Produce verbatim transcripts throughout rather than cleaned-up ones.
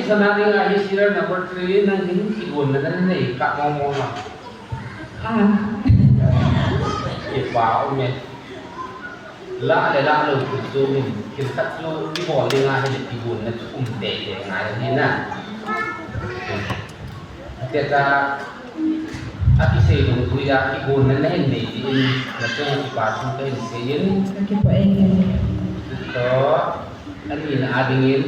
Sana dinga hi serial number three nang hin kigonna nanei kha mong mong a. Ah. Kipa ume. La le la lou chu chu min thil khat chu kibol dinga hile kigonna chu um teitei ngai ahi na. Tia ta akisei dungjuia kigonna nahin nei tin nachung kipa thu kahin seiyin. Kakipah e. Chutoh anina a dingin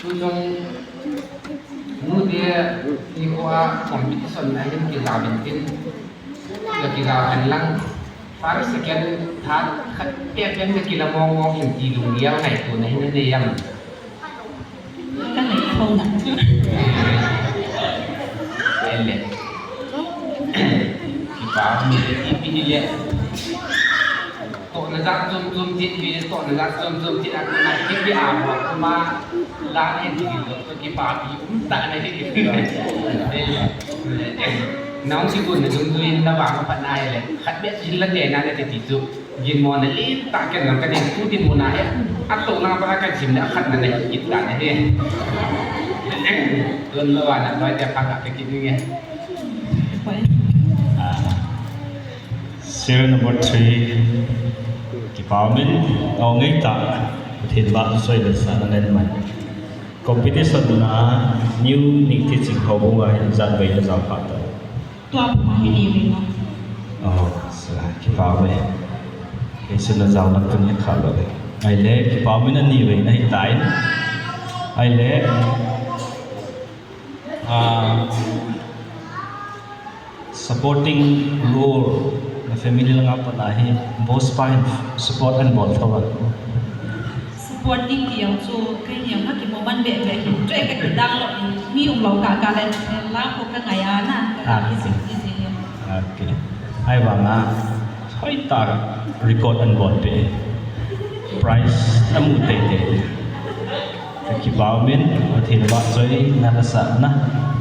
Tuchung nute nikho a competition na hin kijao in tin, kijao hen lang first, second, third khat pet pet na kila mong mong in ti lunggel ngaito na hin nei am? Ka nei kho na. Ele. Kipa mi ti pi ni le. Tohna jat chom chom ti, tohna jat chom chom ti, a, na, ti, ti, a, mo, ma, la, ne, ti, ti, to, to, kipapi, um, ta, ne, ti, ti, ti. Nang si kun, na, jum, jum, na, ba, ma, pa, na, le. Khat beh, jin, la, te, na, ne, ti, ti, tu. Jin, mo, na, li, ta, ken, na, ka, ne, tu, ti, mo, na, e. A, to, na, ba, ka, jin, na, khat, na, ne, ki, ta, ne, e. Don, la, wa, na, ba, te, pa, ka, ki, ni, e. Ah. Serial number three, kipa umin, aw ngeitah, Pathen vahchoi le sahna len mai. Competition na New Ningthei Ching Houbung a hin ijat vei najao pha ta? Tua puma hi ni vei na. Oh, sa, kipa ume. Kei chu najao lang tun hi kha lou ve. Ahile, kipa umin ani vei nahi tai. Ahile, ah, Supporting role, na family langa pat a hi boss pa hin support ahin bol tho a? Supporting ti jong chu keini jong ka kimo man beh beh hin, chule ka kidang lou in, mi umlou kah kah le, la ko ka ngai a na, ka, ah, ka, okay, kisih ti ti hin. Okay. Ahivanga, hoitah record ahin bol peh. Prize amu teitei. Ka kipa umin, Pathen vahchoina le sahna,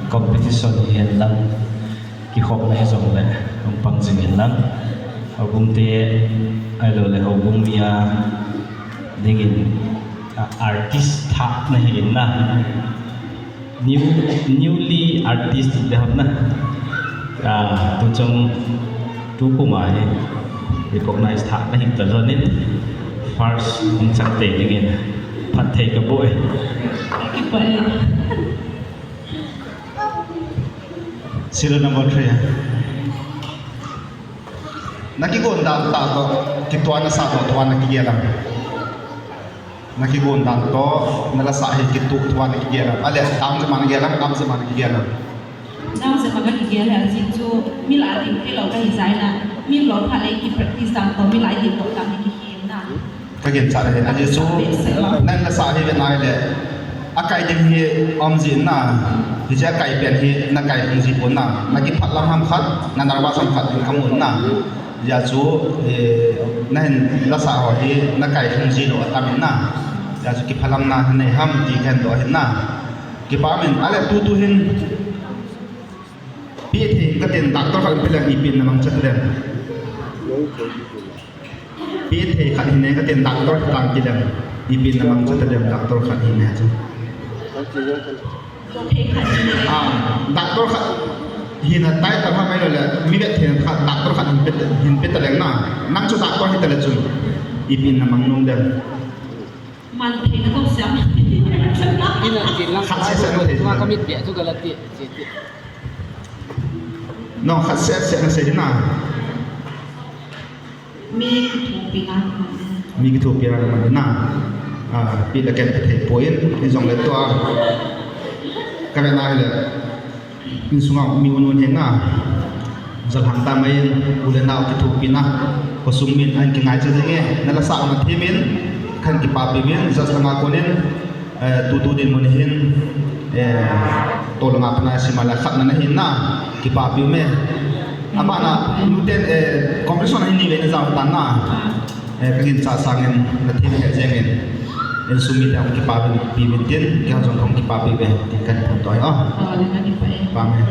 competition hi hen lang, kikhopna hijongle, hung pang jing hen lang. Houbung te, ahilou le houbung mi a dingin, a, artist thah na hi in na. New, newly artist ti ham na. A, tuchung, tu kum a hi recognize thah na hi ta lhon in. First hung chang tei dingin phatthei ka boh e. Kipa e. Serial number three. Na kigon dan tah toh, kituah na sah toh, tua na kigel am? Na kigon dan toh, na la sah hi kituh tua na kigel am? Ahile, dang jeh ma na gel am, dang jeh ma na kigel am? Dang jeh ma ka kigel hi, ajeh chu, mi la ding thei lou ka hi jeh in, mi umlou phat le ki practice dan toh, mi la ding toh, dang hi kihi na. Ka ginchat ahi, ajeh chu, nang la sah hi ve na ahile, akai ding hi um jin na, hiche akai pen hi na kai hung ji pon na, na kiphalam ham khat, na nervous ham khat ding ka mun na. Hijeh chu, eh, na hin la sah ho hi na kai hung ji lou atam in na. Hijeh chu kiphalamna nei ham ti ka hin doh ahin na. Kipa umin, ahile tutu hin, pi thei ka tin doctor khat in pe leng ipi na mangcha ta lem? Pi thei khat hine ka tin doctor khat in pe leng ipi na mangcha ta lem, doctor khat hine chu. Tua thei khat hi. Ah, doctor khat hina title ham ahilou le, mi vet thei khat, doctor khat hin pe, hin pe ta leng na. Nang chu doctor hi ta le chun, ipi na mang nom dem? Man thei na ko siam. Ina ti lang khat seh seh na thei. Tua ka mit beh chu ka la ti, ti, ti. No, khat seh seh na sei na. Mi kithopina. Mi kithopina man na. Ah, pi le ken ka thei poi in, hijongle tua. Ka ve na hile. Insunga mi un un hin na. Jalhang ta mai in, u le nao kithopina. Khosung min ahin kingaicha jing e. Na la sah na them in, ka hin kipapi uvin, judge langa kon in. Eh, tutu dinmun hin, eh, tolanga pat a sima la khatna na hin na, kipapi ume. Abana, nuten, eh, competition hi ni vei na jao tan na. Eh, ka ginchat sangin, na them he jeng in. Insung mite hung kipapi uvin tin, kei jong hung kipapi uve, tin ka hin phongdoh e. Oh, le ka kipa e. Kipa ume.